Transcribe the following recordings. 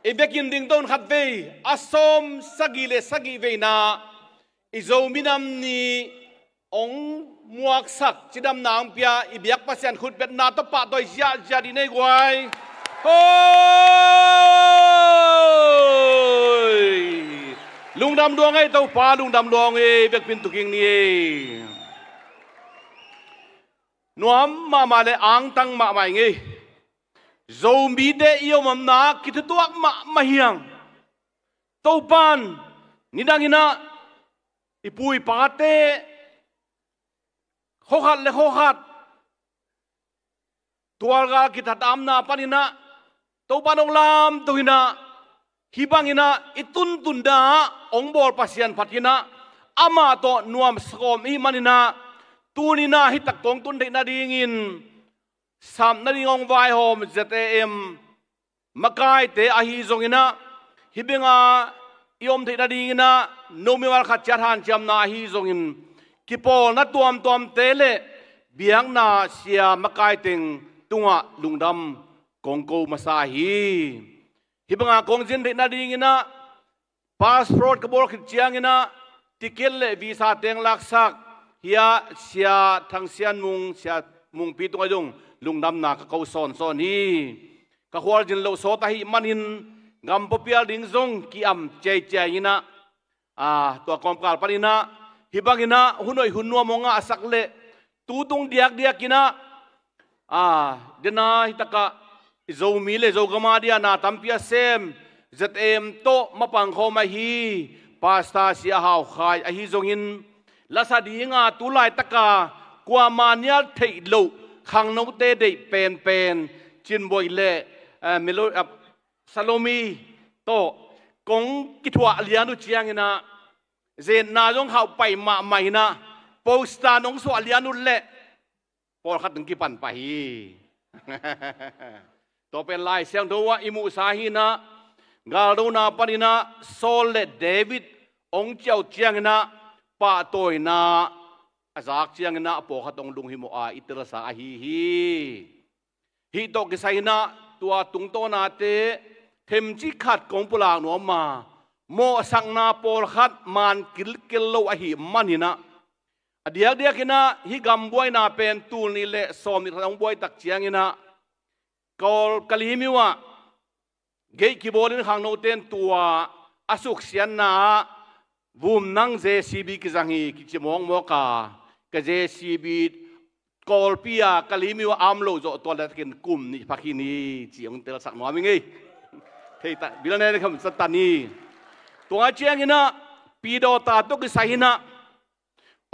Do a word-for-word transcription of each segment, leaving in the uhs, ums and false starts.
I vekin ding ton khat vei, a sawm sagih le sagih veina i Zo minam ni hong muaksak cidamna hong pia i biak Pasian khutbetna tawh pahtawi ziahziah dih nei guai. Hoi! Lungdam luang ei Topa, lungdam luang ei, vekpin tuking ni ei. Nuam mahmah le angtang mahmah i ngei. Zomite i omamna kithutuak mahmah hiang. Topan nidang inah i pu i pate khokhat le khokhat tualgal kithatamna paninah Topan hong lamto inah hih banginah i tuntun dah hong bawl Pasian phat inah amah tawh nuam sawm i hih maninah tuninah hih tak kong tun theih nadingin sap nading hong vaihawm Z A M makaite ahi zonginah hih benga i om theih nadinginah no mimal khat ciat hanciamna ahi zongin kipawlna tuamtuamte le biakna sia makaiteng tungah lungdam kong ko masa hi. Hih banga kong zin theih nadinginah passport ka bawl khit cianginah ticket le visa teng laksak hia Sia Thang Sian Mung, Sia Mungpi tungah zong lungdamna ka ko sawnsawn hi. Ka khualzin loh sawt ahih manin gam pawpial ding zong ki-am ciaiciai inah, aa, tua kawmkal paninah hih banginah hun hoih hun nuam hong ngahsak le tutung diakdiakinah, aa, dena hih takah i Zomi le Zogam a dia na tampi a sem Z M tawh mapangkhawm ahi Pastor Sia Hau Khai ahi zongin lasa dinga tu laitaka kuama nial theih loh khangnote deih penpen Cinboi le, eh, Melo-, eh, Salomi tawh kong kithuah lian uh cianginah zenna zong hauh pai mahmah inah poster nong suah lian uh leh pawlkhat nong kipan pah hi. Tua pen Lai Siangtho ah i muhsa hinah galdona paninah Saul le David hong ciah uh cianginah pahtawina a zak cianginah pawlkhat hong lunghimawh a i telsa ahi hi. Hih tawh kisai inah tua tungtawnate themcik khat kong pulak nuam a mawhsakna pawlkhat man kilkel lo ahih maninah a diakdiakinah hih gambuaina pen tul nih le sawm nih khat hong buai tak cianginah Kawl Kalimyo ah gate kibawlin khangnote in tua a suksiatna ah vum nang J C B kizang hi kici mawkmawk a ka J C B Kawlpi a Kalimyo a om loh zawh tua letakin kum nih pha khin hi ci hong telsak nuam i ngei. Thei ta bilane kham satan hi. Tua cianginah pidawta tawh kisai inah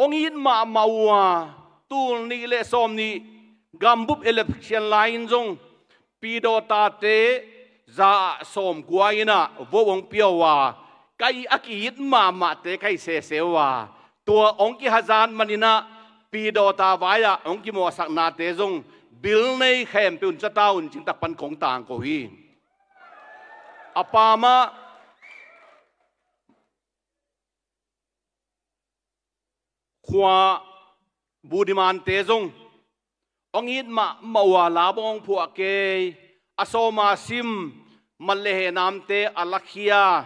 hong it mahmah uh a tul nih le sawm nih gambup election lai-in zong pidawtate za ah sawmkua inah vote hong pia uh a, ka i a ki-it mahmahte ka hi sese uh a, tua hong kihazat maninah pidawta vai-ah hong kimawhsaknate zong bil nei khempeuh un cata un cingtak pan kong tangko hi. A pamah khua budimante zong hong it mahmah uh a la bawng phuah kei a sawma sim mat le henamte a lakhia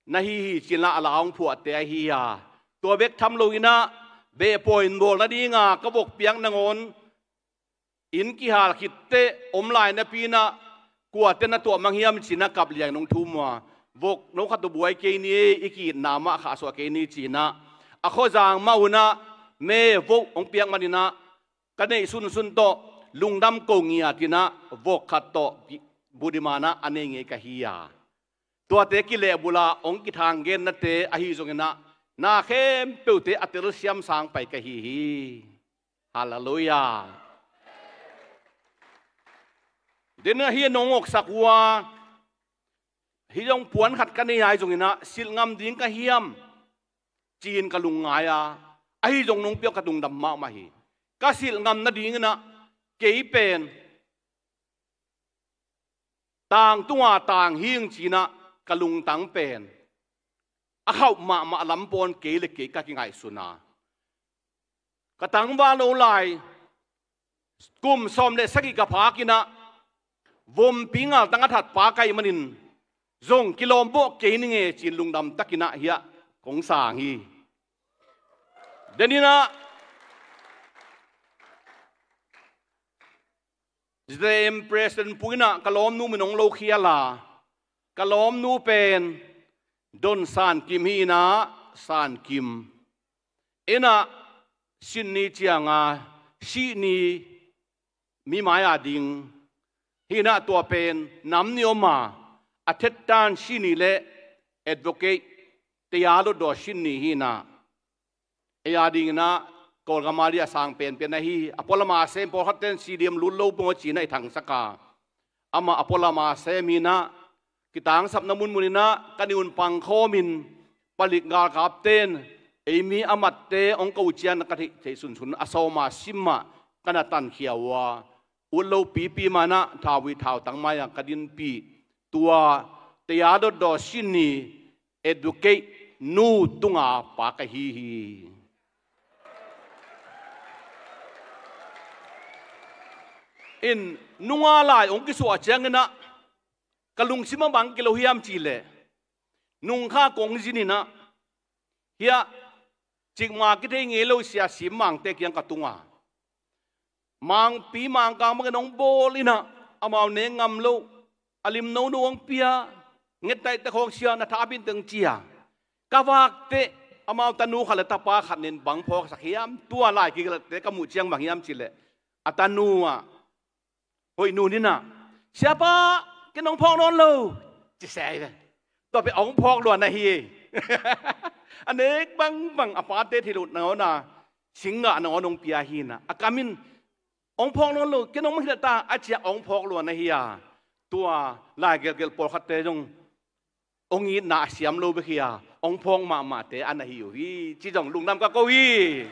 na hi hi cinla a la hong phuahte ahi a, tua bek tham loinah behpawi in bawl nadinga ka vok piak nangawn inn kihal khitteh om lai napi inah kuate na tuah mang hiam cinah kap liang nong thum uh a, vok no khat uh buai kei ni, i ki-itna mah khahsuah kei ni cinah a khuazang mah unah me vote hong piak maninah ka neih sunsun tawh lungdam ko ngiat inah vok khat tawh budimanah a nei ngei ka hi a, tuate kilehbula hong kithang gennate ahi zonginah na khempeuhte a telsiam sang pai ka hi hi. Halleluiah. Dena hi a nong awksak uh a hi zong puan khat ka nei ahi zonginah silh ngam ding ka hiam ci-in ka lungngai a, ahi zong nong piak ka lungdam mahmah hi. Ka silh ngam nadinginah kei pen tangtunga tang hing cinah ka lungtang pen a khauh mahmah lam pawn kei le kei ka kingaihsun a, ka tangval lo lai kum sawm le sagih ka phak inah vompi ngaltang a thatpa ka hih manin zong kilawm bawh kei ning e ci-in lungdam takin ah hiah kong sang hi. Deninah Z M President Pu in ah ka lawmnu min hong lo khial a, ka lawmnu pen Don San Kim hi in ah, San Kim. En ah Sydney ciang a, Sydney mi mai-a ding hi in ah, tua pen nam nih om a, a thettan Sydney le advocate, taya dotdaw Sydney hi in ah, ei a dingin ah Kawlgam a ding a sang penpen ahi. A pualam a sem pawlkhatte in C D M lut lo pong a ci-in ah i thangsak a, amah a pualam a sem hi in ah, kitangsapna munmun in ah ka nih un pangkhawmin palik galkapte in ei mi a matte hong ko ciangin ka theih theih sunsun a sawm a sim ah ka na tankhia uh a, ut lo pipi mah in ah thauvui thautang mai-ah ka dinpih. Tua taya dotdaw Sydney advocate nu tunga pa ka hi hi. In nunga lai hong kisuah ciangin ah ka lungsim a bang kilo hiam cih leh, nungkha kong zin in ah hiah cikmah kithei ngei lo Sia Sim Mangte kiang ka tung a, Mangpi Mangkang bangin hong bawl in ah, amau nek ngam lo, a lim nono hong pia, ngettaihte khawng sia na tha a pin teng cia. Ka vak teh amau tanu khat le tapa khat nin bang phawksak hiam, tua lai kigelhte ka muh ciang bang hiam cih leh, a tanu ah hoih nu nin ah, "Siapa, ken hong phawk nawn lo," ci se hi ve. Tua pen hong phawk lua na hi. A nek bangbang a pate thei lo nangawn a, singgah nangawn hong pia hi in ah, a kam in, "Hong phawk nawn lo, ken hong mangkhia ta," a ciah hong phawk lua na hi a. Tua lai gelhgelh pawlkhatte zong hong itna a siam lo bek hi a, hong phawk mahmahte a na hi uh hi, ci zong lungdam ka ko hi.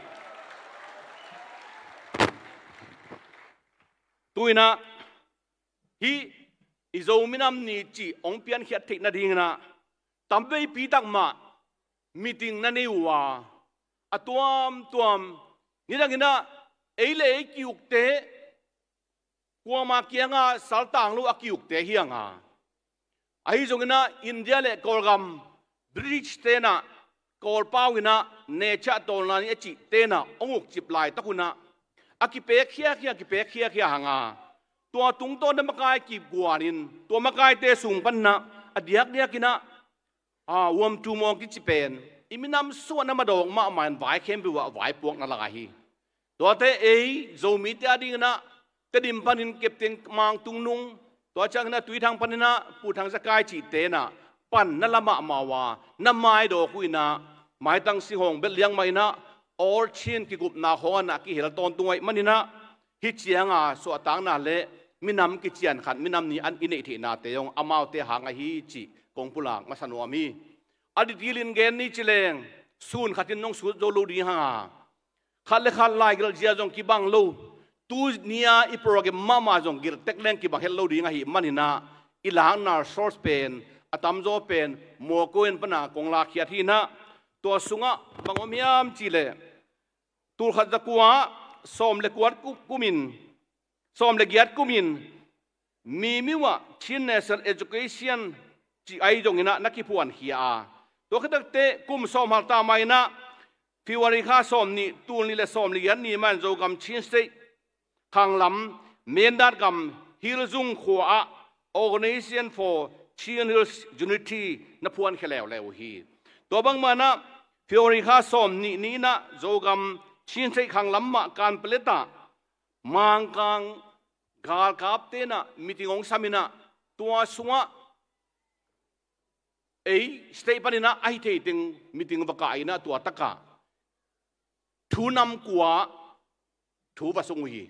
Tu in ah hih i Zo minam ni cih hong piankhiat theih nadingin ah tamveipi tak mah meeting na nei uh a, a tuamtuam, nidangin ah ei le ei ki-ukte, kuama kiangah saltang lo a ki-ukte hi hang a, ahi zongin ah India le Kawlgam, British-te in ah Kawlpau in ah neihciah tawlna ni a cihte in ah hong ukcip laitak un ah a kipek khiakhia, kipek khiakhia hang a, tua tungtawn na makai kiguanin tua makaite sung panin ah a diakdiakin ah, a, uamtu mawng kici pen i minam sungah na madawk mahmah in vai khempeuh ah vaipuak na lai hi. Tuate ei Zomite a dingin ah Tedim panin Captain Mang Tung Nung, tua ciangin ah Tuithang panin ah Pu Thang Za Kai cihte in ah pan na la mahmah uh a, na maidawk uh in ah, maitang sing hong belh liang mah in ah, All Chin kigupna khawng ah na kihel tawntung ahih manin ah, hih cianga suahtakna le minam kician khat, minam ni an i neih theihnate zong amaute hang ahi cih kong pulak masa nuam hi. A detail in gen ni ci leng, sun khatin nong sut zo lo ding hang a, khat le khat laigelh zia zong kibang lo, tuni-a i program mahmah zong gelh tek leng kibang het lo ding ahih manin ah, i lakna source pen, a tamzaw pen Mawkaw in pan a kong lakkhiat hi in ah, tua sungah bang om hiam cih leh, tulkhat zakua sawm le kuat ku-, kumin, sawm le giat kumin, Mimiu ah Chin National Education cih ahi zongin ah na kiphuankhia a, tua khit tak teh kum sawm hal ta mah in ah, February kha sawmnih, tul nih le sawmnih giat ni mah in Zogam Chin State khanglam Mindat gam Hilzung khua ah Organization for Chin Hills Unity na phuankhia leuleu uh hi. Tua bangmah in ah February kha sawmnih ni in ah Zogam Chin State khanglam mah Kanpetlet ah Mangkang galkapte in ah meeting hong sam in ah, tua sungah ei state panin ah ahi thei teng meeting va kah in ah, tua takah thu nam kua thu va sung uh hi.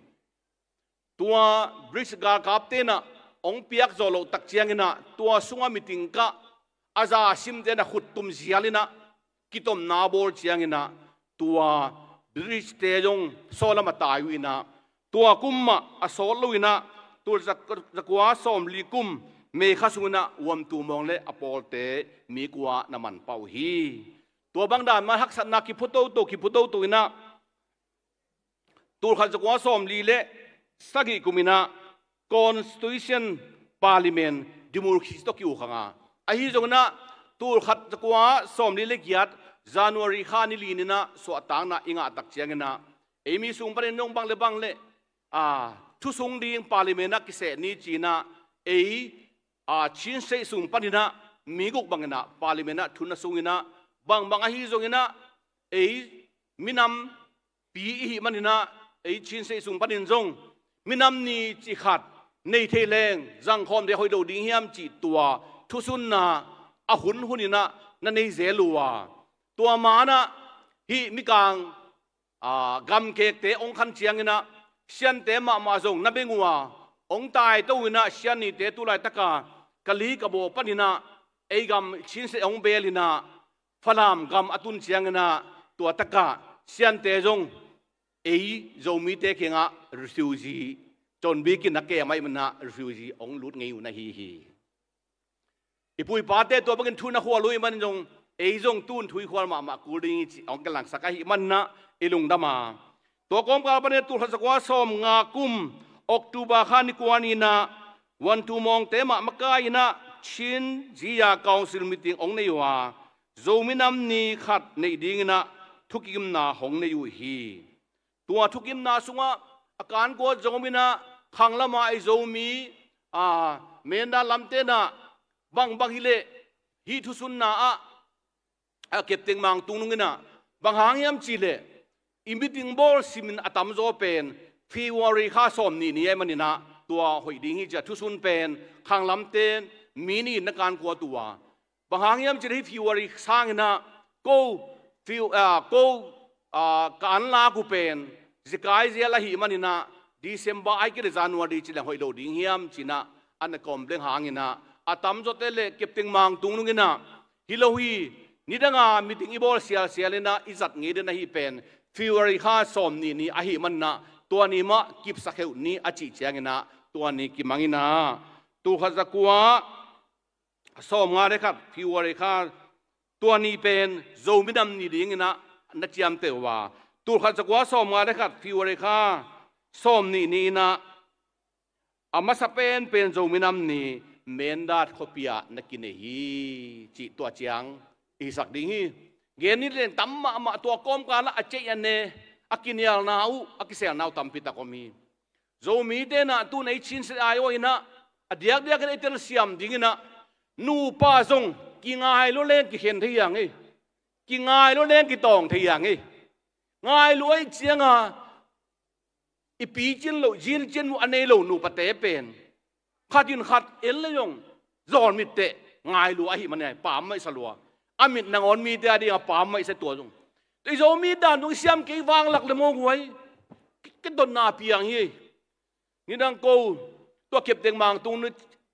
Tua British galkapte in ah hong piak zawh loh tak ciangin ah, tua sungah meeting kah, a za simte in ah khuttum zial in ah kitomna bawl ciangin ah, tua British-te zong sawlam a tai uh in ah, tua kum mah a sawt lo in ah, tul za-, zakua sawmli kum May kha sungin ah uamtu mawng le a pawlte mi kua na manpah uh hi. Tua bang dan mah haksatna kiphu toto, kiphu toto in ah, tulkhat zakua sawmli le sagih kum in ah Constitution, Parliament, Democracy tawh ki-uk hang a, Ahi zongin ah tulkhat zakua sawmli le giat January kha ni li ni-in ah suahtakna i ngahtak ciangin ah ei mi sung panin zong bang le bang le, a, thu sung ding parliament ah kiseh ni ci-in ah ei, a, Chin State sung panin ah mi guk bangin ah parliament ah thu na sung in ah, bangbang ahi zongin ah ei minam pi i hih manin ah ei Chin State sung panin zong minam ni cih khat nei thei leng zangkhawm ding hoih lo ding hiam cih tua thusunna a hun hun in ah na nei zel uh a, tua man ah hih mikang, a, gamkekte hong khan ciangin ah Siante mahmah zong na beng uh a, hong taito in ah Sian nite tu laitaka Kali Kabaw panin ah ei gam Chin State hong beel in ah Falam gam a tun ciangin ah tua takah Siante zong ei Zomite kiangah refugee, conbik in a kem ahih manin ah refugee hong lut ngei uh na hi hi. I pu i pate tua bangin thu na khual uh ahih manin zong ei zong tu-in thu i khual mahmah kul ding hi cih hong kilangsak ahih manin ah i lungdam a. Tua kawmkal panin ah tulkhat zakua sawmnga kum October kha ni kua ni-in ah Wantumawngte mah makai in ah Chin Zia Council meeting hong nei uh a, Zomi Nam Ni khat neih dingin ah thukimna hong nei uh hi. Tua thukimna sungah a kan kua zong om in ah khanglam ah i Zomi, a, Mindat lamte in ah bangbang hi leh hih thusunna ah, a, Captain Mang Tung Nung in ah bang hang hiam cih leh i meeting bawl simin a tamzaw pen February kha sawmnih ni ahih manin ah tua hoih ding hi ci-a thusun pen khanglamte mi nih in na kan kuat uh a, bang hang hiam cih leh hih February sangin ah ko, Fe-, a, ko, a, ka anlak uh pen zekai zel ahih manin ah December ahih kei leh January ci leng hoih lo ding hiam ci-in ah a na complain hangin ah a tamzawte le Captain Mang Tung Nung in ah hi lo hi, nidanga meeting i bawl sialsial in ah i zat ngei den ahi pen February kha sawmnih ni ahih manin ah tua ni mah kipsak kheuh ni a cih ciangin ah tua ni kimang in ah tulkhat zakua sawmnga le khat February kha tua ni pen Zomi Nam Ni dingin ah na ciamteh uh a, tulkhat zakua sawmnga le khat February kha sawmnih ni-in ah a masa penpen Zomi Nam Ni Mindat khuapi ah na kinei hi cih tua ciang i hisak ding hi. Gen ni leng tam mahmah, tua kawmkal ah a ceih a ne, a kinialna uh, a kiselna uh tampi tak om hi. Zomite in ah tu-in ei Chin State ai-awh in ah a diakdiak in ei telsiam dingin ah nupa zong kingai lua leng kikhen thei hi hang ei. Kingai lua leng kitawng thei hi hang ei. Ngai lua ahih ciangin i picin loh, zincin uh a nei lo nupate pen khat in khat en le zong zawlmit teh ngai lua ahih manin ah pammaih sa lua. A mit nangawn mite a dingah pammaih sa tua zong. I Zomi dan zong i siam kei vang lak le maw guai. Ke, ke dotna piang hi. Nidang ko tua Captain Mang Tung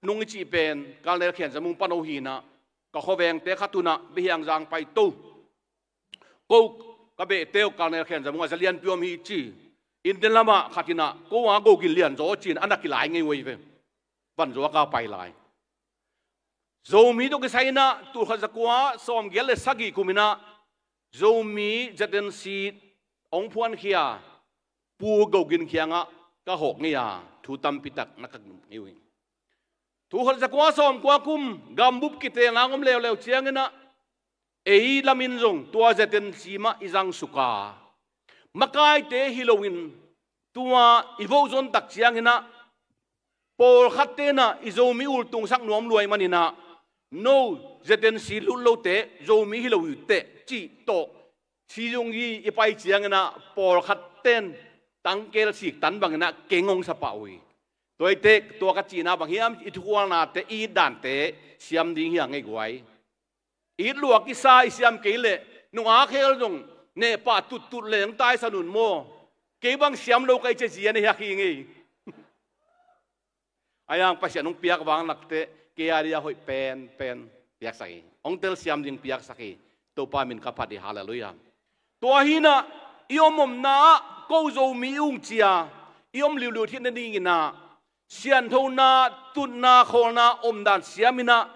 Nung i cih pen Colonel Khian Za Mung pano hi-in ah ka khuavengte khat un ah Biahiangzang paito. Ko ka behte uh Colonel Khian Za Mung a za lianpi om hi ci. India lamah khat in ah ko a go gin lian zaw ci-in a na kilai ngei uh hi ve. Van zaw a ka pai lai. Zomi tawh kisai in ah tulkhat zakua sawmgiat le sagih kum in ah Zomi Z N C hong phuankhia Pu Go Gin kiangah ka hawk ngei a, thu tampi tak na ka ngen ngei uh hi. Tulkhat zakua sawmkua kum gambup kitelna hong om leuleu ciangin ah ei lamin zong tua Z N C mah i zangsuk a, makaite hi loin tua i vote zon tak ciangin ah pawlkhatte in ah i Zomi ultungsak nuam lua ahih manin ah no Z N C lut lote Zomi hi lo uh teh cih tawh Siyungyi i pai ciangin ah pawlkhatte in tangkel siktan bangin ah keng hong sa pah uh hi. Tua hi teh tua ka cihna bang hiam, i thukhualnate, i it dante siam ding hi hang ei guai. It lua kisa i siam kei leh nungak khel zong nehpah tuttut leng taisan un maw. Kei bang siam lo ka hih ciang zia na hiak hi ngei. Ahi hang Pasian hong piak vanglakte kei a dia hoih penpen piaksak hi. Hong telsiam ding piaksak hi. Topa min ka phat hi, halleluiah. Tua hi-in ah i om omna ah ko Zomi i ung ci-a i om liuliu theihna dingin ah sianthona, tutna, khawlna omdan siamin ah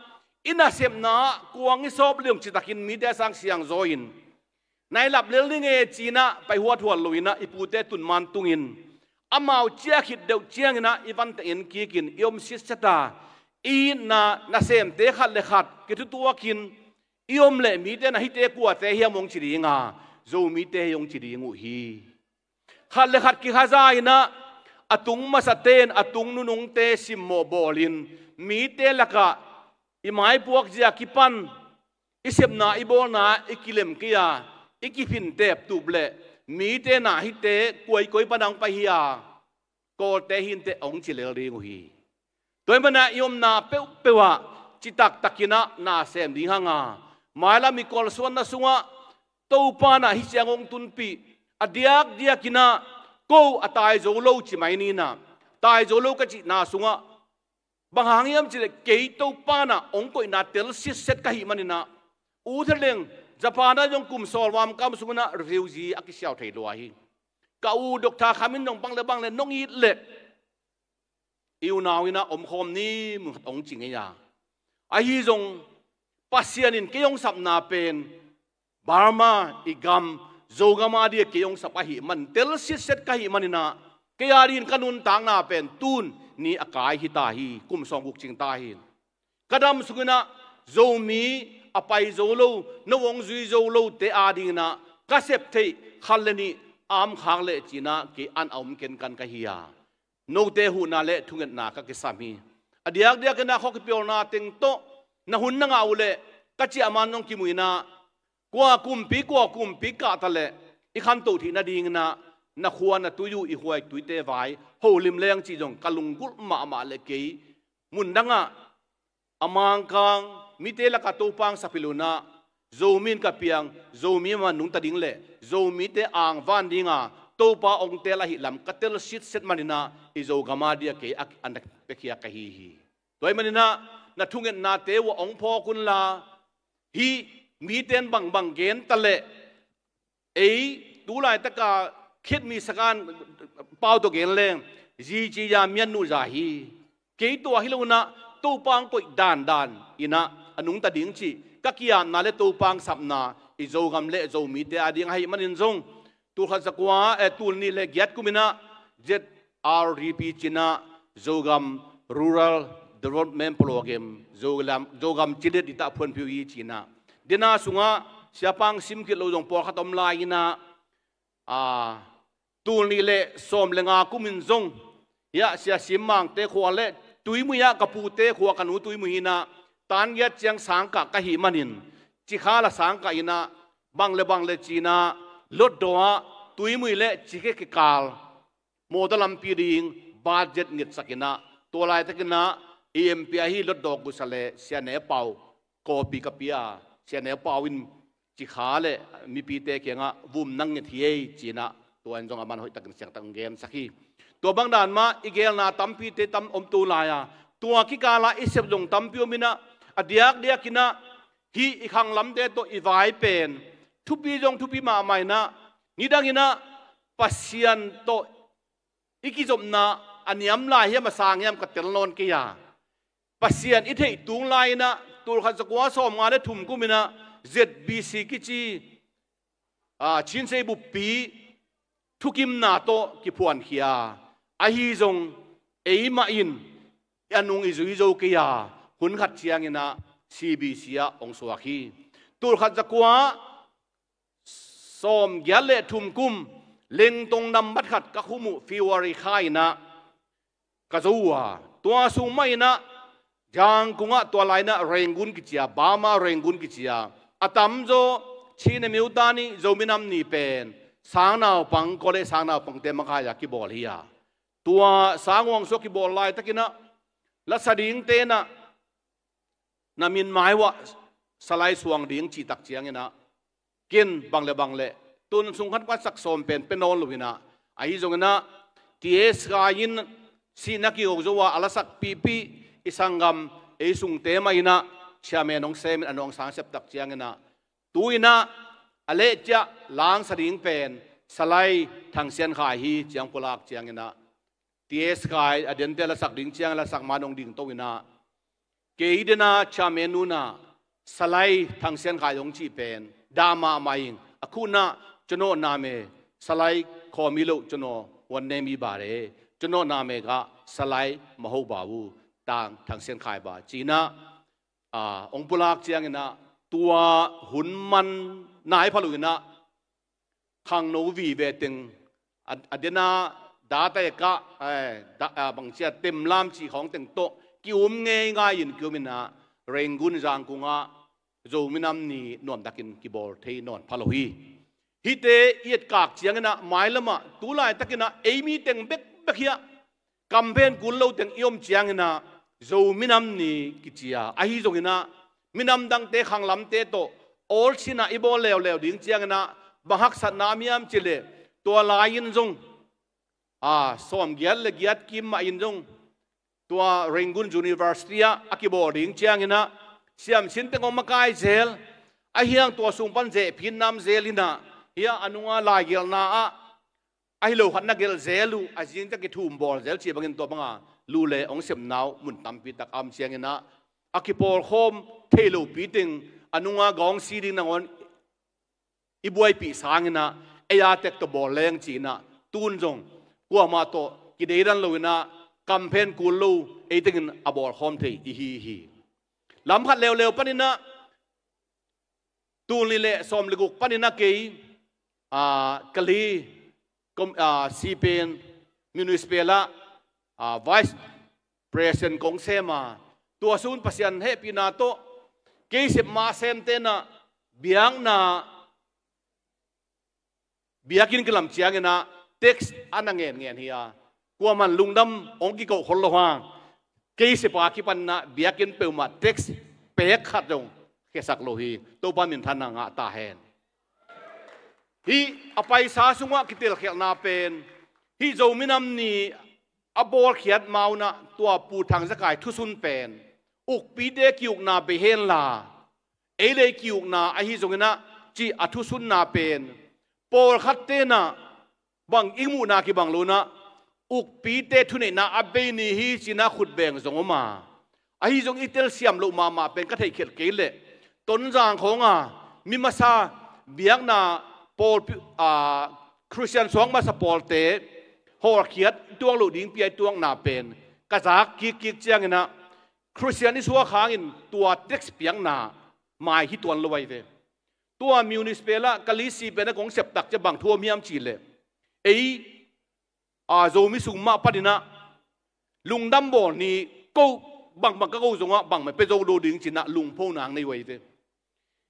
i nasepna ah kuang i sawp leh zong citakin mite a sang siangzaw in na i lap lel ning e ci-in ah pai huathuat lo-in ah i pute tun man tungin amau ciah khit deuh ciangin ah i van teng en kikin i om sitset a, i itna nasemte khat le khat kithutuakin i om leh mite na hite kuate hiam hong ci dinga, Zomite hi hong ci ding uh hi. Khat le khat kikhaza inah a tung masate'n a tung nunungte simmawh bawlin mite lakah i maipuak zia kipan i sepna i bawlna i kilem kei a, i kiphin teptup leh mite na hite kuaikoi pana hong pai hi a, Kawlte hinte hong ci lel ding uh hi. Tua hi mana i omna peuhpeuh ah citaktakinah na sem ding hanga, mailam i kolsuanna sungah Topa na hi ciang hong tunpih, a diakdiakinah ko a tai zo lo ci mai ninah, tai zo lo ka cihna sungah bang hang hiam cileh kei Topa na hong koihna tel sitset ka hih maninah, u theleng Japan ah zong kum sawlwam kam sunginah refugee a kisiau thei lua hi. Ka u Doctor Kham in zong bang le bang le nong it leh i unau inah omkhawm ni mun khat hong ci ngei a. Ahi zong Pasian in kei hong sapna pen Burma i gam Zogam a dia kei hong sap ahih man tel sitset ka hih maninah kei a dingin ka nuntakna pen tun ni a kai hi ta hi, kum sawm guk cing ta hi. Ka dam sunginah Zomi a pai zo lo, no hong zui zo lote a dinginah ka sep theih khat le nih a om khak leh cinah kei an a om kenkan ka hi a, note huhna le thungetna ka kisam hi. A diakdiakinah khua kipiawlna teng tawh na hun na ngah uh leh ka ciahman zong kimuh inah kua kumpi kua kumpi kahta leh i khantoh theih nadinginah na khua na tui uh i huai tuite vai holim leng cih zong ka lunggulh mahmah leh kei mun dangah a mangkang mite lakah Topa hong sap hilh unah Zomi in ka piang, Zomi man nungta ding leh Zomite angvan dinga Topa hong tel ahih lam ka tel sitset maninah i Zogam a dia kei a, a na piakhia ka hi hi. Tua hi maninah na thungetnate uh ah hong phawk unla, hih mite in bangbang gen ta leh ei tu laitaka khitmi sakan pau tawh gen leng zi ci ya mian nuh za hi. Kei tua hi lo unah Topa hong koih dandan inah a nungta ding cih ka kiamna le Topa hong sapna i Zogam le Zomite a ding ahih manin zong tul khat zakua, eh, tul nih le giat kum inah Z R D P cinah Zogam Rural Development Program, Zogam, Zogam cilet itah phuanphiu hi cinah. Dena sungah siapa hong sim khit lo zong pawlkhat om lai inah, a, tul nih le sawm le nga kum in zong hiah Sia Sim Mangte khua le Tuimui ah ka pute khua ka nu Tuimui inah tan giat ciang sangkah ka hih manin Cikha la sangkah inah bang le bang le cinah Lotdaw ah Tuimui le Cikhe kikal mawtaw lampi ding budget ngetsak inah tua laitakinah i M P ahi Lotdaw gusa le Sia Ne Pau kawpi ka pia, Sia Ne Pau in Cikha le mipite kiangah vum nang nget hi ei cinah tua in zong aman hoihtakin siangtak hong gensak hi. Tua bang dan mah i gelna tampite tam om tu lai a, tua kikala i sep zong tampi om inah a diakdiakinah hih i khanglamte tawh i vai pen thupi zong thupi mahmah inah nidanginah Pasian tawh i kizopna a niam lai hiam a sang hiam ka tel nawn kei a, Pasian i theih tung lai inah tul khat zakua sawm nga le thum kum inah Z B C kici, a, Chinsei buppi thukimna tawh kiphuankhia ahi zong eimah in a nung i zui zo kei a, hun khat cianginah C B C ah hong suak hi. Tul khat zakua sawm giat le thum kum Lengtong nambat khat ka khum uh February kha inah ka zo uh a, tua sung mah inah Zangkung ah tua lai inah Rangoon kici a, Burma Rangoon kici a, a tamzaw Chin American Zomi Nam Ni pen sangnaupang, college sangnaupangte makai a kibawl hi a, tua sang huang sua kibawl laitakinah lasa dingte inah na min mai uah salai suang ding cihtak cianginah ken bang le bang le tun sung khat khat sak sawm pen pe nawn lo inah, ahi zonginah T S Kai in sihna kiho zo a a lasak pihpih i sanggam ei sungte mah inah chairman hong semin a nawngsang septak cianginah tu inah a lehciah langsa ding pen Salai Thang Sian Khai hi ciang pulak cianginah T S Kai a dente lasak ding ciang lasak man hong dingto inah kei dena chairman nunah Salai Thang Sian Khai hong cih pen dah mahmah ing, a khunah ကျွန်တော်နာမည် Salai Khaw Milo, ကျွန်တော် ဝန်ထမ်းကြီးပါလေ, ကျွန်တော်နာမည်က Salai Maho Bawu, Tang Thang Sian Khai Ba ci-in ah, ah, hong pulak ciangin ah, tua hun man nai pha lo-in ah, khangno vive teng, a, a dena data eka, eh, da, ah, bangci a temlam cih khawng teng tawh ki-um ngeingai-in ki-um in ah, Rangoon Zangkung ah Zo minam ni nuamtakin kibawl thei nawn pha lo hi. Hihte i etkak ciangin ah, mailam ah tu laitakin ah ei mi teng bekbek hi a, kamphen kul lo teng i om ciangin ah Zo minam ni kici a, ahi zongin ah minam dangte khanglamte tawh Aw Chin ah i bawl leuleu ding ciangin ah bang haksatna om hiam cih leh, tua lai-in zong, a, sawmgiat le giat kim mah in zong tua Rangoon University ah a kibawl ding ciangin ah siamsin teng hong makai zel, ahi hang tua sung pan zehphin nam zel in ah, hih a nunga laigelhna ah ahi lo khat na gelh zel uh, a zing ciang kithum bawl zel cih bangin tua banga lu le hong sepna uh mun tampi tak a om ciangin ah, a kipawlkhawm thei lopi teng a nunga gawng si ding nangawn i buaipih sangin ah, ei a tek tawh bawl leng ci-in ah, tun zong kuamah tawh kideidan lo-in ah, kamphen kul lo ei tengin a bawlkhawm thei i hi hi. Lam khat leuleu panin ah, tul nih le sawm le guk panin ah kei, ah, Kali kom-, ah, C P M Municipal ah, ah, Vice President kong sem a, tua sun Pasian hehpihna tawh kei sep mah semte'n ah biakna, biakinn kilam ciangin ah tax a na ngenngen hi a, kuaman lungdam hong kikoh khol lo hang, kei sep a kipan ah biakinn peuhmah tax pek khat zong khiasak lo hi. Topa minthanna ngah ta hen. Hih a paisa sungah kitelkhialhna pen, hih Zo minam ni a bawlkhiat ma un ah tua Pu Thang Za Khai thusun pen, ukpite ki-ukna bei henla, ei le ei ki-ukna ahi zongin ah cih a thusunna pen, pawlkhatte'n ah bang i muhna kibang lo-in ah, ukpite thuneihna a bei ni hi ci-in ah khut beng zong om a, ahi zong i telsiam loh mahmah pen ka theihkhialh kei leh, Tonzang khawng a mi masa biakna pawlpi, a, Khristian suak masa pawlte hawlkhiat tuak loh ding pia i tuakna pen ka zak kikkik ciangin ah, Khristian i suak hangin tua tax piakna mai hi tuan lo ahi ve. Tua municipal ah Kali C P M ah kong sep tak ciang bang thu om hiam cih leh, ei, a, Zomi sung mah panin ah lungdam bawl ni, ko bangbang ka ko zongah bangmah pia zo lo ding ci-in ah lungpho nang nei uh ahi ve.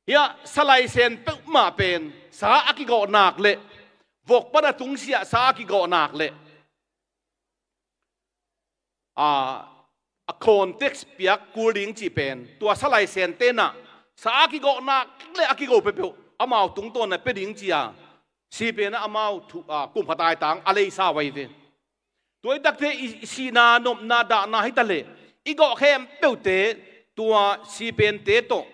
Hih a sa laisen peuhmah pen sa a kigawh nak leh, vok pan a tungsiah sa a kigawh nak leh, a, a khawn tax piak kul ding cih pen, tua sa laisente'n ah sa a kigawh nak leh a kigo peuhpeuh amau tungtawn ah pia ding ci-a, C P M ah amau thu, a, kum khat a taitang a leisa uh ahi ve. Tua hi takteh i, i sihna, nopna, dahna hi ta leh, i gawh khempeuhte tua C P M-te tawh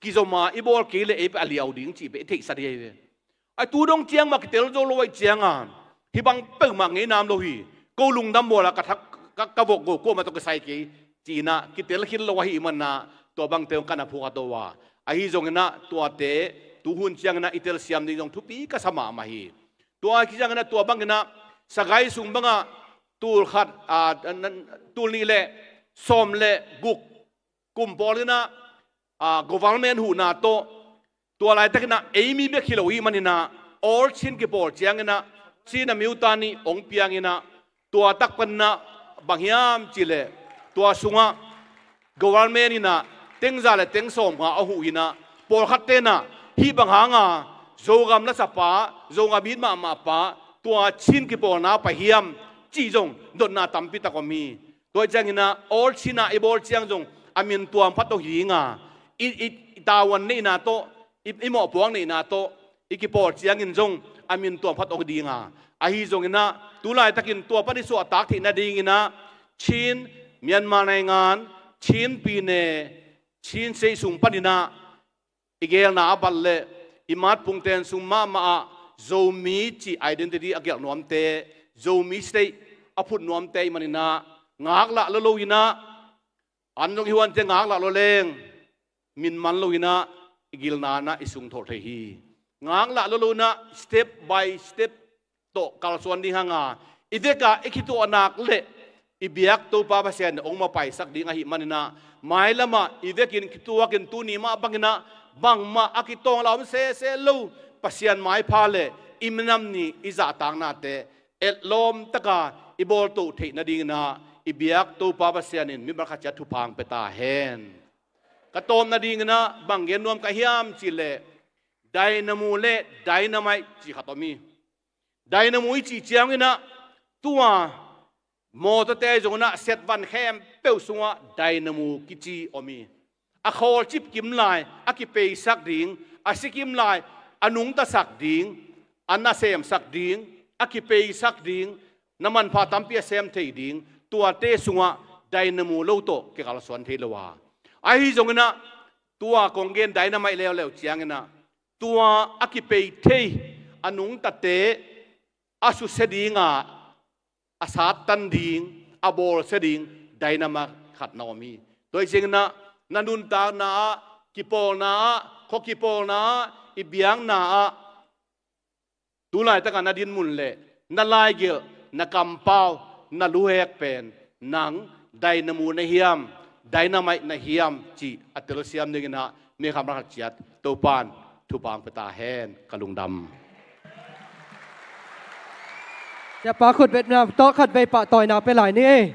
kizom a i bawl kei leh ei pen a liau ding cih pen i theihsa ding ahi ve. A tu dong ciang mah kitel zo lo ahih ciangin, hih bang peuhmah ngei nam lo hi. Ko lungdam bawl a ka thak, ka, ka vok go kuamah tawh kisai kei ci-in ah kitel khin lo ahih manin ah, tua bangte hong ka na phuak a to a. Ahi zongin ah tuate tuhun ciangin ah i telsiam ding zong thupi ka sa mahmah hi. Tua ahih ciangin ah tua bangin ah Sagaing sung bangah tul khat, a, nan, tul nih le sawm le guk kum pawl in ah, a, government huhna tawh, tua laitakin ah ei mi bek hi lo ahih manin ah, All Chin kipawl ciangin ah, Chin a miuta nih hong piangin ah, tua tak panin ah bang hiam cih leh, tua sungah government in ah teng za le teng sawmnga a huh in ah, pawlkhatte'n ah hih bang hanga Zogam lasapa, Zogam it mahmah pa, tua Chin kipawlna pai hiam cih zong dotna tampi tak om hi. Tua ahih ciangin ah, All Chin ah i bawl ciang zong a min tuam phat aw hi ding a, i, i, i tavuan neihna tawh, i, i mawhpuak neihna tawh i kipawl ciangin zong a min tuam phat aw hi ding a. Ahi zongin ah, tu laitakin tua pan i suahtak theih nadingin ah, Chin, Myanmar naingan, Chin pine, Chin state sung panin ah, i geelna a bat leh, i matpungten sung mahmah ah Zomi cih identity a gelh nuamte, Zomi state a phut nuamte ahih manin ah, ngaklah lo lo-in ah, an zong i huante ngaklah lo leng, min man lo-in ah, i gilna-ah i sung tholh thei hi. Ngaklah lo lo-in ah, step by step tawh kalsuan ding hanga, i vekah i kituah nak leh, i biak Topa Pasian in hong mapaisak ding ahih manin ah, mailam ah i vekin kituakin tuni mah bangin ah bangmah a kitawng la om sese lo Pasian maipha le i minam ni i zahtaknate etlawm taka i bawltoh theih nadingin ah i biak Topa Pasian in mimal khat ciat thupha hong pia ta hen. Ka tawpna dingin ah bang gen nuam ka hiam cih leh, dynamo le dynamite cih khat om hi. Dynamo i cih ciangin ah tua mawtawte zongin ah set van khempeuh sungah dynamo kici om hi. A khawlcip kim lai a kipeisak ding, a si kim lai a nungtasak ding, a nasemsak ding, a kipeisak ding, na manpha tampi a sem thei ding, tuate sungah dynamo lo tawh kikalsuan thei lo a. Ahi zongin ah tua kong gen dynamite leuleu ciangin ah tua a kipei thei, a nungtate a susia ding a, a sattan ding, a bawlsia ding dynamite khat na om hi. Tua hi ciangin ah na nuntakna ah, kipawlna ah, khua kipawlna ah, i biakna ah, tu laitakah na dinmun le na laigelh, na kampau, na luhek pen nang dynamo na hiam, dynamite na hiam cih a telsiam dingin ah mimal khat ciat Topa'n thupha hong pia ta hen. Ka lungdam. Siapa khutbetna tawh khatvei pahtawina pia lai ni.